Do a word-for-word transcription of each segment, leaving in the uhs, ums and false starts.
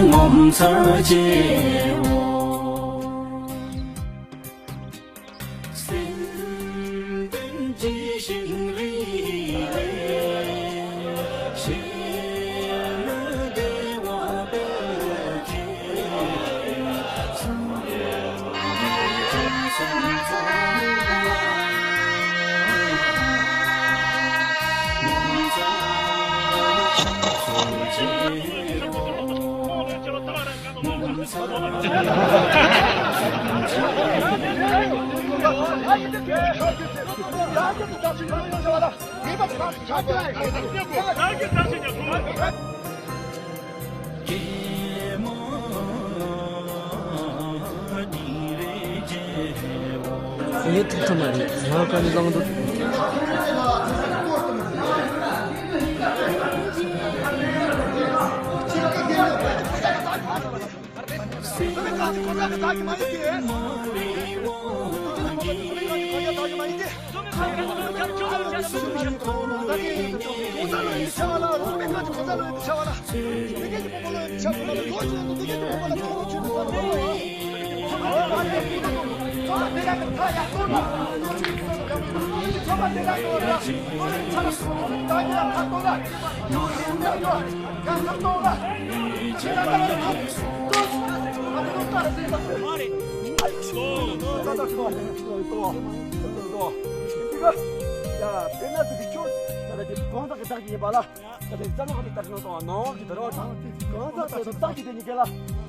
ངོ་མཚར་ཆེའོ། སེམས་དོན་ཇི་བཞིན་རིག་པའི་ཞི་བདེ་བ་སྟེར་མཁན། ངས་ཐུག་ཐུབ་མ་རེད། ང་ག་ནས་ལངས་འདུག་ཡ། དཔེར་ན་ཚིག་གི་ཆོས་ད་ལྟ་དེ་གང་དག་གི་བདག་གི་ཡིན་པ་ལ། ད་ལྟའི་རྩ་ནག་གི་ལྟར་སྣང་དང་ནང་གི་བདེ་བ་དང་གང་ཟག་དེ་ཚོ་བདག་གི་དེ་གཉིས་ཀ་ལ་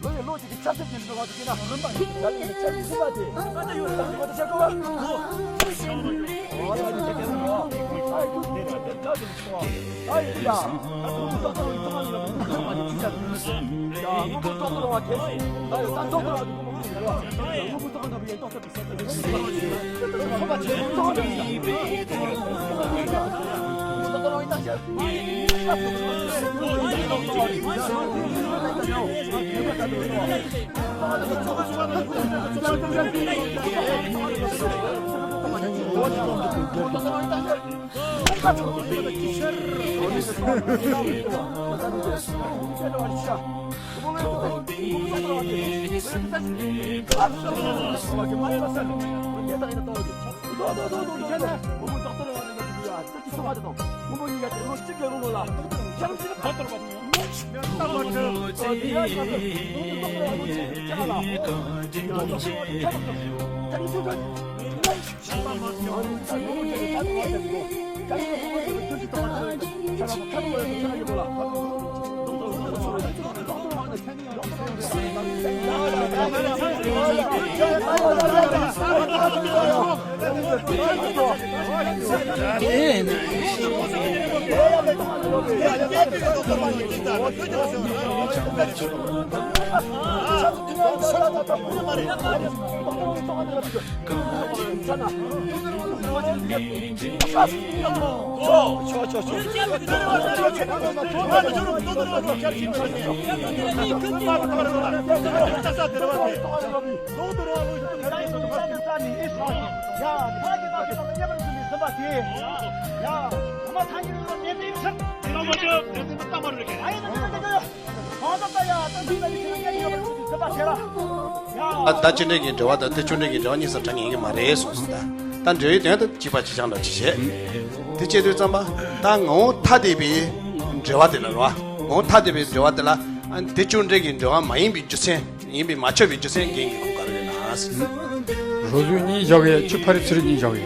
བློ་ཡི་བློ་གཅིག་གི་ཆབ་སྲིད་ཀྱི་འབྲེལ་བ་དེ་ཡིན་ན་རིམ་པ་ཡིན། ད་ལྟའི་ཆབ་སྲིད་རིམ་པ་དེ་བདག་གི་བློ་དེ་ཆགས་དགོས་པ། ཨོ་ད་ལྟའི་ཆབ་སྲིད་རིམ་པ་ད་ཡིན་ད། ད་ཡིན་ད། ད་ཁོང་ཚོ་ཏག་ཏག་ཡིན་ཙང་ཡིན་ལ་མི་འདུག་ཙང་མ་ནི་ཅི་བྱ་འདུག་ཡ་ངོ་མ་ཏག་ཏག་རང་བ་དེ་ད་ཡོད་ད་ཏག་ཏག་རང་བ་དེ་ཁོང་མ་ཁོང་ཡིན་རོགས་ཡ་ངོ་མ་ཏག་ཏག་རང་བ་ཡིན་ཏོག་ཙམ། ད་ད་ཆུང་འབྲིང་གི་འབྲེལ་བ་དང་དེ་ཆུང་འབྲིང་གི་འབྲེལ་བ་གཉིས་སུ་འདྲ་ངེས་ཀྱི་མ་རེད་གསུངས་སོང་། ད་ད་འབྲེལ་ཡོད་དོན་དུ་གཅིག་པ་གཅིག་རྐྱང་འདྲ་ཅིག་བྱས། དེ་བྱེད་དུས་ཙམ་པ་ད་ངོ་བོ་ཐ་དད་པའི་འབྲེལ་བ་དེ་ལ་རེད་བ། ངོ་བོ་ཐ་དད་པའི་འབྲེལ་བ་དེ་ལ་ཨ་དེ་ཆུང་འབྲིང་གི་འབྲེལ་བ་མ་ཡིན་པའི་རྒྱུ་མཚན་ཡིན་པས་མ་ཁྱབ་པའི་རྒྱུ་མཚན་རྒན་གྱིས་ཁུངས་ག་རེ་ཡོད་ན། རོ་བཟོས་གཉིས་བཞག་གི་ཆུ་ཕ་རི་ཚུ་རི་གཉིས་བཞག་གི།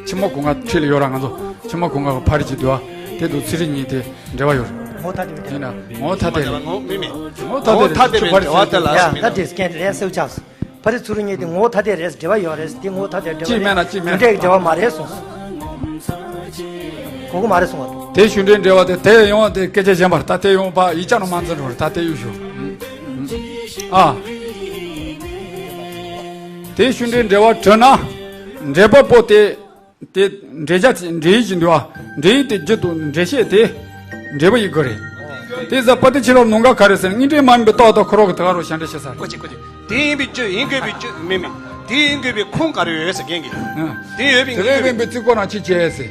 ཕྱི་མ་གོང་ང་ཁྲིད་ལ་ཡོད་ར་ང་ཚོ་ཕྱི་མ་གོང་ང་གི་ཕ་རི་གཅིག་འདུག་ཨ། དེ་དུ་ཚི་རི་གཉིས་དེ་འབྲེལ་བ་ཡོད་རེད། ངོ་ཐ་དད་པའི་ཡིན་ན་ངོ་ཐ་དད་རེད། ངོ་མི་མི་ངོ་ཐ་དད་ངོ་ཐ་དད་པའི་འབྲེལ་བ་དེ་ལ་ཡ་ད་དེ་སྐད་ལས་སེའུ་ཆགས། ཕ་རི་ཚུ་རི་གཉིས་དེ་ངོ་ཐ་དད་རེད་འབྲེལ་བ་ཡོད་རེད་དེ་ངོ་ཐ་དད་འབྲེལ་བ་ཅི་མེད་ན་ཅི་མེད་ན་འབྲེལ་བ་མ་རེད་གསུངས། གོ་གི་མ་རེད་གསུངས་པ། དེ་ཤུགས་འབྲེལ་འབྲེལ་བ་དེ་དེ་ཡོང་དེ་སྐད་ཆ་གཞན་པར་ད་དེ་ཡོང་པ་ཡིག་ཆ་ནང་མ་འཛིན་རོགས་ད་དེ་ཡོད་ཞུ། ཨ། དེ་ཤུགས་འབྲེལ་འབྲེལ་བ་བྲལ་ན། འབྲེལ་པ་པོ་དེ། དེ་འབྲེལ་བྱ་དེ་འབྲེལ་ཡིག་ཅིག་འདུག་ཨ། འབྲེལ་ཡིག་དེ་རྒྱུ་དང་འབྲེལ་བྱེད་དེ། འབྲེལ་བ་ཡི་སྒོ་རེད། དེ་ཟ་པ་དེ་ཕྱི་ལོགས་ནང་ག་ག་རེ་ཟེར་ན་དངོས་འབྲེལ་མ་ཡིན་པའི་རྟགས་དང་ཁོ་རང་གི་དེ་ག་རུ་ཞེ་འབྲེལ་བྱེད་ས་རེད། ཀོ་ཅི་ཀོ་ཅི། དེ་ཡིན་པའི་རྒྱུ་ཡིན་དགོས་པའི་རྒྱུ་མིན་མིན། དེ་ཡིན་དགོས་པའི་ཁུངས་ག་རེ་ཡོད་ཟེར་མཁན་གྱི། ཨ། དེ་ཡོད་པའི་དེ་ངེས་རེད་དགོས་པའི་པའི་རྩིས་སྐོར་རང་ཅི་བྱས་ཟེར།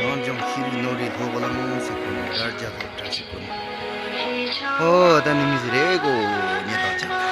རང་ལྗོངས་ཤེས་རིག་ནོར་བུའི་སློབ་གླིང་ཟེར་གོ་ནས་དྲ་རྒྱ་ཐོག་དྲ་ཞིག་གོ་ནས། ཨོ་ད་ནི་མི་ཟེར་རེ་གོ་ཉེ་དག་ཅག་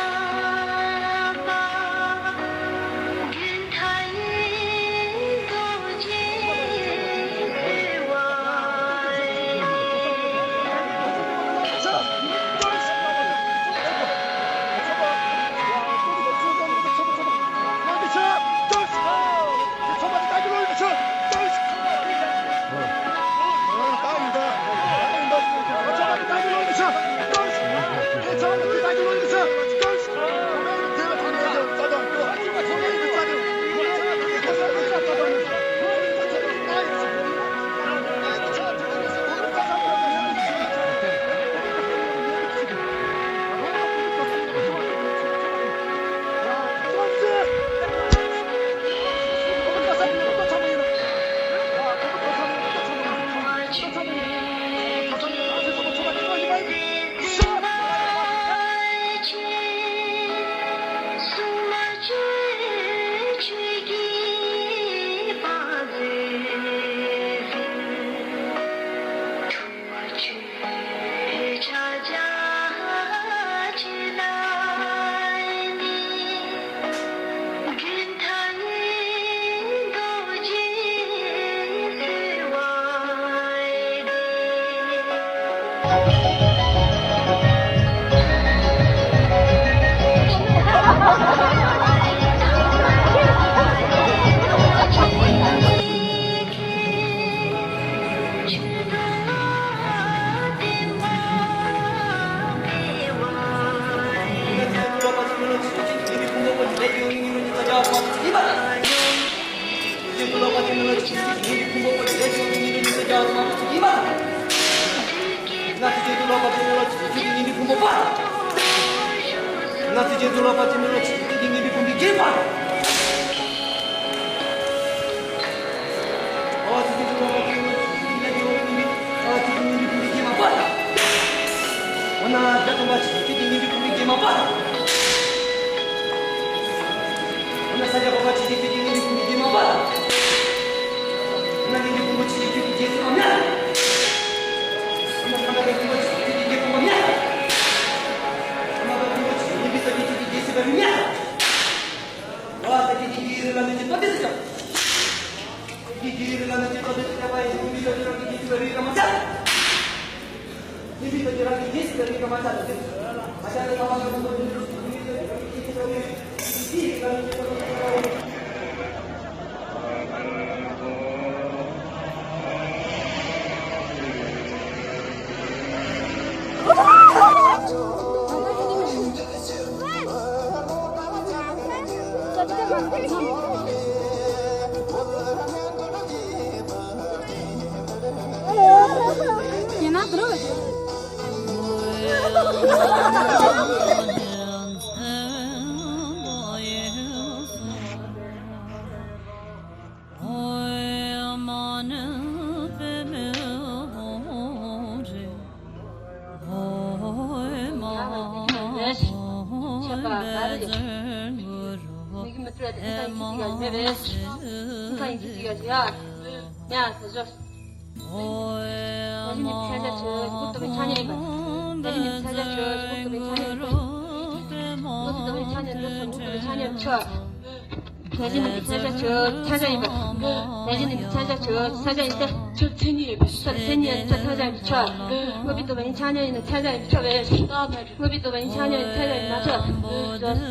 ཆ་ཆ་ཡིན་པ། ད་གཞི་ནི་ཆ་ཆ་ཆ་ཆ་ཡིན་ཏེ། ཆ་ཆ་ཡིན་ཏེ། ཆ་ཆ་ཡིན་ཏེ། ཆ་ཆ་ཡིན་ཏེ། ཆ་ཆ་ཡིན་ཏེ། དངོས་པོའི་སྟོང་པ་ཡིན་ཆ་མཉམ་ཡིན་ན་ཆ་ཆ་ཡིན་ཆ་བས། དངོས་པོའི་སྟོང་པ་ཡིན་ཆ་མཉམ་ཡིན་ཆ་ཆ་ཡིན་མ་ཆ། ད་གཞི་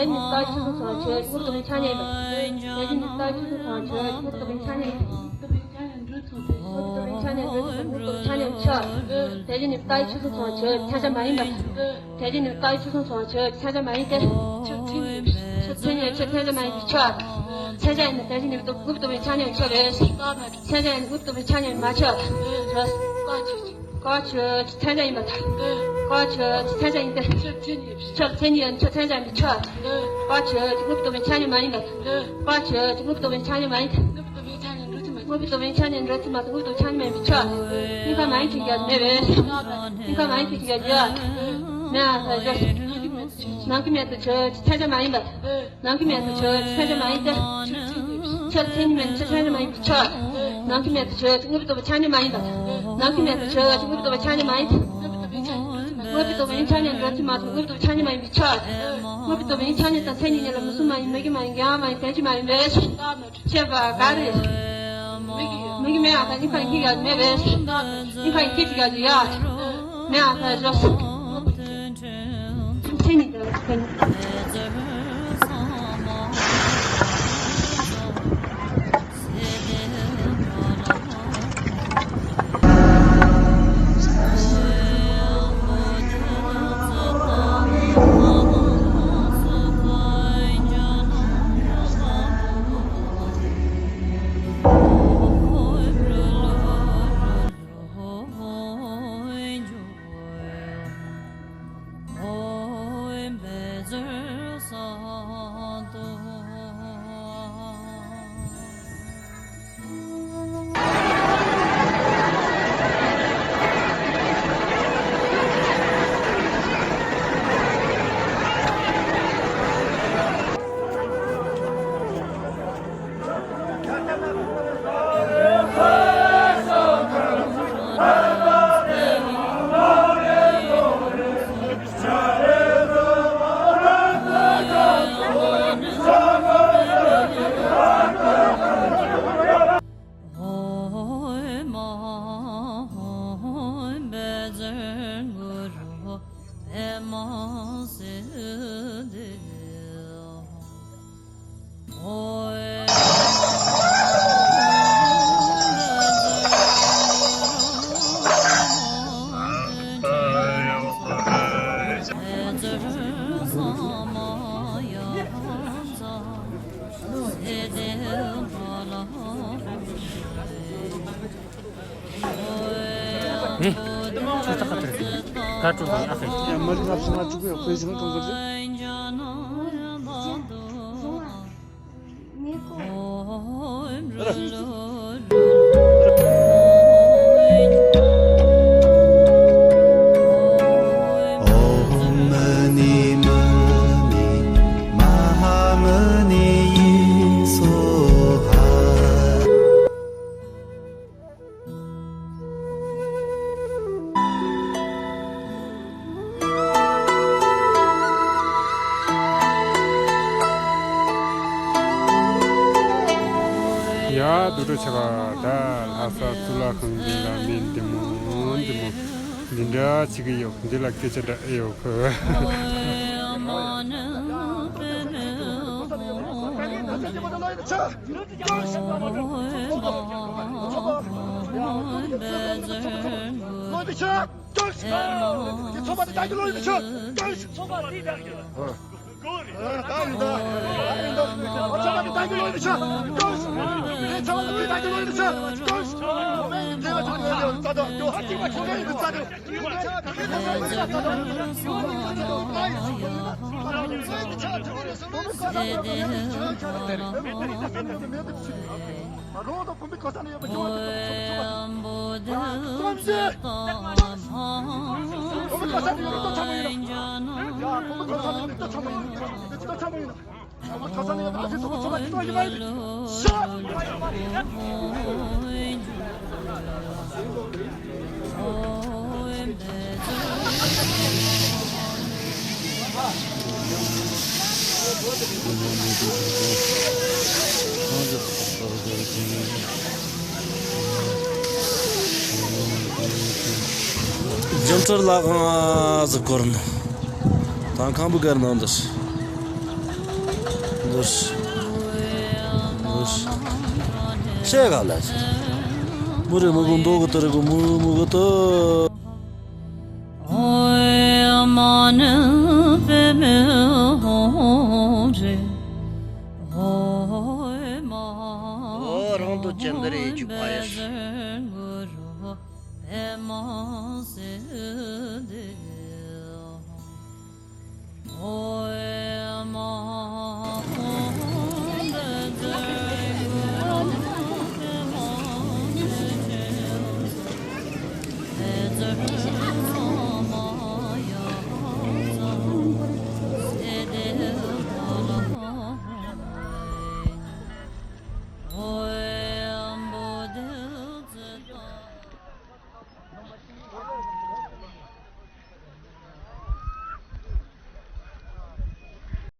ནི་ད་གཞི་ཆ་ཆ་ཆ་དངོས་པོའི་སྟོང་པ་ཡིན་ཆ་མཉམ་ཡིན་པ། ད་གཞི་ནི་ད་གཞི་ཆ་ཆ་ཆ་དངོས་པོའི་སྟོང་པ་ཡིན་ཆ་མཉམ་ཡིན་པ། དངོས་པོའི་སྟོང་པ་ཡིན་ཆ་མཉམ་ཡིན་ཆ་ཆ་ཡིན་ཆ། ད་གཞི་ནི་ད་གཞི་ཆ་ཆ་ཆ་ཆ་ཆ་མ་ཡིན་པ། ད་གཞི་ནི་ལྟ་བའི་ཆོས་སོང་སོང་ཆོས་ཆ་ཆ་མ་ཡིན་ཏེ། ཆོས་མཚན་ཉིད་ཆོས་ཐལ་ཆ་མ་ཡིན་པའི་ཆོས། ཆ་ཆ་ཡིན་ན་ད་གཞི་ནི་དངོས་པོ་སྟོང་པའི་ཆ་མཉམ་ཆོས་རེད། ཆ་ཆ་ཡིན་ན་དངོས་པོ་སྟོང་པའི་ཆ་མཉམ་མ་ཆོས། ཀ་ཆོས་ཆ་ཆ་ཡིན་པ་དང་། ཀ་ཆོས་ཆ་ཆ་ཡིན་ཏེ། ཆོས་མཚན་ཉིད་ཆོས་མཚན་ཉིད་ཡིན་ཆོས་ཐལ་ཆ་ཡིན་པའི་ཆོས། ཀ་ཆོས་དངོས་པོ་སྟོང་པའི་ཆ་མཉམ་མ་ཡིན་པ་དང་། ཀ་ཆོས་དངོས་པོ་སྟོང་པའི་ཆ་མཉམ་མ་ཡིན་ཏེ། དངོས་པོ་སྟོང་པའི་ཆ་མཉམ་འགྲོ་ཚུལ་མ་དང་དངོས་པོ་སྟོང་ཆ་མཉམ་མ་ཡིན་པའི་ཆོས། གཉིས་ཀ་མ་ཡིན་ཆོས་ཀྱང་མེད་པས། གཉིས་ཀ་མ་ཡིན་ཆོས་ཀྱང་ཡོད། མེ་ཨ་ཧ་ཡོ། ནམ་མཁའི་མེ་ཏོག་ཆོས་ཅན། མཚན་བྱ་མ་ཡིན་པ། ནམ་མཁའི་མེ་ཏོག་ཆོས་ཅན། མཚན་བྱ་མ་ཡིན་ཏེ། ཆོས་མཚན་ཉིད་མེད་ན་ཆོས་མཚན་བྱ་མ་ཡིན་པའི་ཆོས། ནམ་མཁའི་མེ་ཏོག་ཆོས་ཅན། དངོས་པོའི་རྟོག་པ་ཆ་མཉམ་མ་ཡིན་པ། ནམ་མཁའི་མེ་ཏོག་ཆོས་ཅན། དངོས་པོའི་རྟོག་པ་ཆ་མཉམ་མ་ཡིན་ཏེ། དངོས་པོའི་རྟོག་པ་ཡིན་ཆ་མཉམ་འགྲོ་ཚུལ་མ་མཐོང་། དངོས་པོའི་རྟོག་པ་ཆ་མཉམ་མ་ཡིན་པའི་ཆོས། དངོས་པོའི་རྟོག་པ་ཡིན་ཆ་མཉམ་དང་མཚན་ཉིད་གཉིས་ལ་མུ་གསུམ་མ་ཡིན། མི་དགེ་མ་ཡིན། དགེ་བ་མ་ཡིན། བདེན་བཞི་མ་ཡིན་པས། ཅེས་པ་ག་རེ། མི་དགེ་མེད་ཨ་ཁ་ཉིན་ཁ་ཉིན་ཡ་མེད་པས། ཉིན་ཁ་ཉིན་ཁ་ཅིག་ཡ་ཡ། མེ་ཨ་ཁ་ཡོ། མཚན་ཉིད་དང་མཚན་ཉིད། ཨེ། ཁྱོད་ད་ག་ཐར་གི། ག་འགྲོ་གི་ཨ་ཁེ། ཡ་མ་རི་ལབ་སོང་ང་ཅུ་གུ་ཡ་ཁོའི་ཞིང་གང་ག་ཟེ། ཨོཾ་མ་ཎི་མ་ཎི་མ་ཧཱ་མ་ཎི་ཡེ་སྭཱ་ཧཱ། ཡ་དུ་དུ་ཆ་ག་ད་ལྷ་ས་གཙུག་ལག་ཁང་འདི་ལ་མི་འདི་མོ་འདི་མོ་འདི་འདྲ་ཅིག་ཡོད། འདི་ལ་སྐད་ཆ་འདྲ་ཨེ་ཡོད་གི། རྒྱུན་ཁྲོད་ལ་དབང་ཟིག་སྐོར་ནི། ད་ཁང་བུ་གར་ནང་འདུག་འདུག་འདུག་ཤེས་ག་ལ། མུ་རེ་མུ་གུ་མདོ་གི་དུ་རེ་གུ་མུ་མུ་གུ་དུ། ཨོ་རང་དུ་ཅན་དུ་རེ་ཅུ་པ་ཡེ་ཤ།